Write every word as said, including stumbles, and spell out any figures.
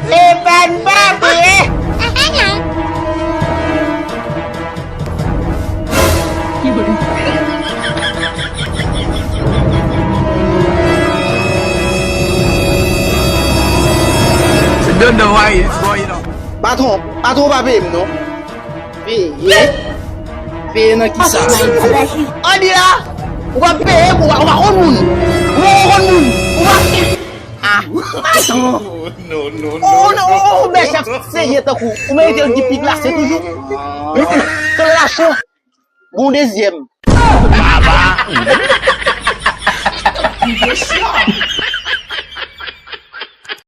Se pa n pa vre. Patwon, patwon pa peye m non. Peye? Peye nan kisa? Ann di la, ou pa peye, ou pa, ou pa konn moun. Ou pa konn moun. Ou pa. Ah, patwon. Ou, ou, ou, ou, mesye ap seye tankou ou merite l gen pi glase toujou. Tan lachon. Bon dezyèm.